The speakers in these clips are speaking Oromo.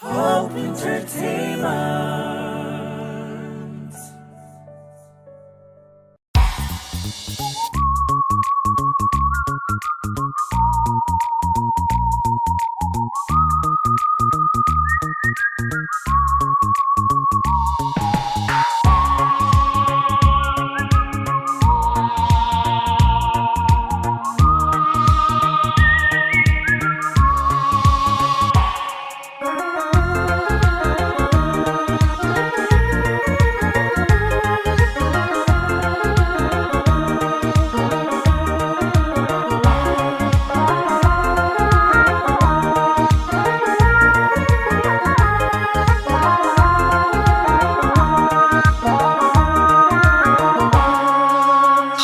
Hope Entertainment.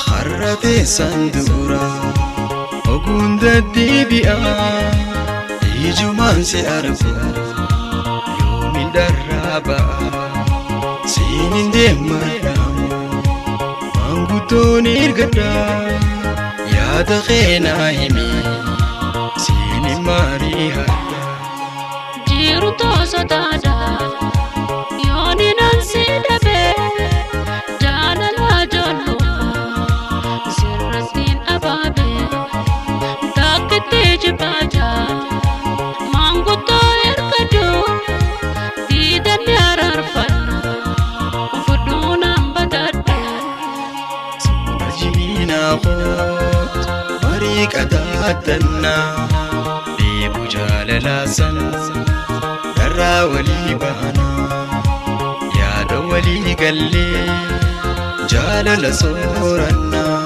Har'a teessan dura oguun deddeebi'a, ijumaan si argu yoomin dharraa ba'a. Siin hin deemmadhaamu, maanguddoon ergadha, yaada keenaa himi, siin hin maarii hadha. Jiru toosotaadha yooni nan si dhabe, jaalala ijoollummaa sirrattiin abaabe, takkitti jibaaja maanguddoo ergadhu, diidanni araarfanna fudhuunaan badadhu. Jiinaa koot marii qadaadannaa, dheebuu jaalalaa san darraa walii baanaa, yaada walii gallee jaalala soorannaa,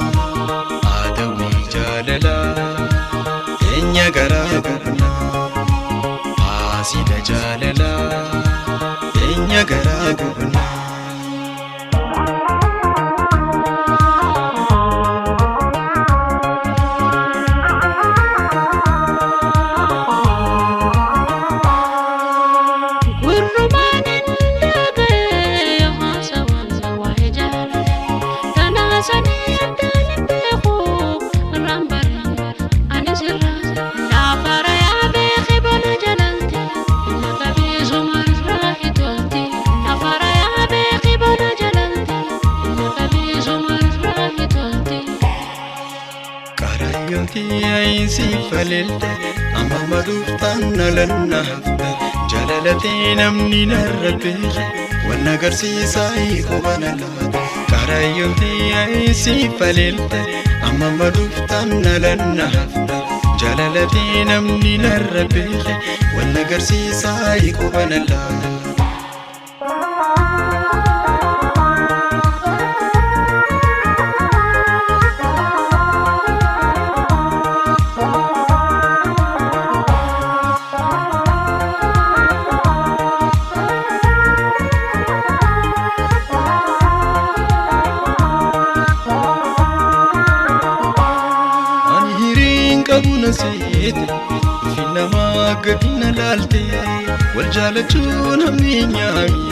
haadawii jaalalaa teenya garaa gubnaa, haasida jaalalaa teenya garaa gubnaa. Gurrumaan hin dhaga'e haasawaan waa'ee jaalala tanaa sanii addaan hin beeku, irraan bare ani sirra naafara yaa beeki bona jalalti na qabeessuma irraa hitolti, naafara yaa beeki bona jalalti na qabeessuma irraa hitolti. Qarayyooti ayinsii faleelte, amma maduuftaan nalanna hafte, jalalatee namni narra beeke wanna agarsiisaa hiikubana laata. Qarayyooti ayinsii faleelte, amma maduuftaan nalanna hafte, jalalatee namni narra beeke wanna agarsiisaa hiikubana laata. Ani hiriin qabu na seete, ulfi namaa gadi na laalte, wal jaalachuun hammi nyaami,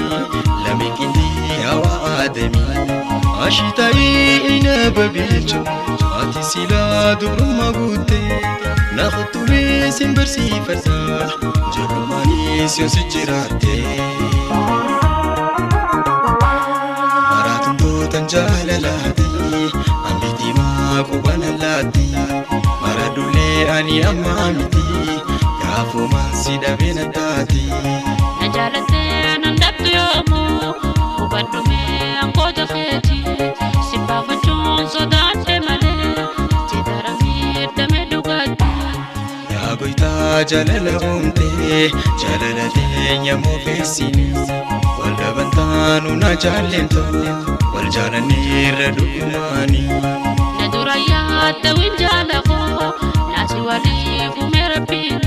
lameen qindii hawaa aadami. Ashitaayii ina babiicho, ati silaa dubrummaa guutte, na kuttumee sin barsiifadha, ijoollumaanis yoo si jiraatte. Maraatumtootan jaalalaati, hambiti maa qubana laatti, mara dullee ani ammaa miti, gaafumaan si dhabee na taati. Na jaalattee nan dhabdu yoomuu, hubadhu mee angoota keeti, si baafachuun sodaadhe malee si daramii damee dhugaatti. Yaa goytaa jaalala uumtee, jaalala teenya moofeessini, wal dhaban taanu na jaallentu, wal jaalanneerra dhugumaani. Na dura yaadda jaalakoo naasi waliif uume rabbiin,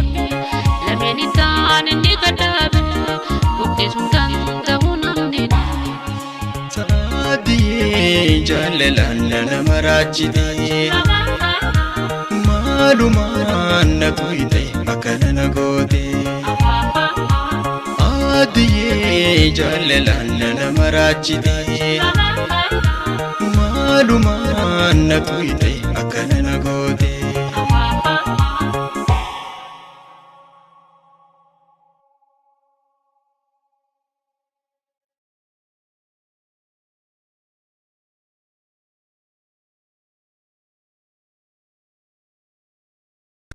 lameen ittaan inni gadhaabe guddisuun danda'u namni. Saadiyee jaalalaan nama raachitee, maalumaan na tuyte akkana na goote. Aadiyee jaalalaan nama raachitee, maalumaan na tuyte akkana na goote.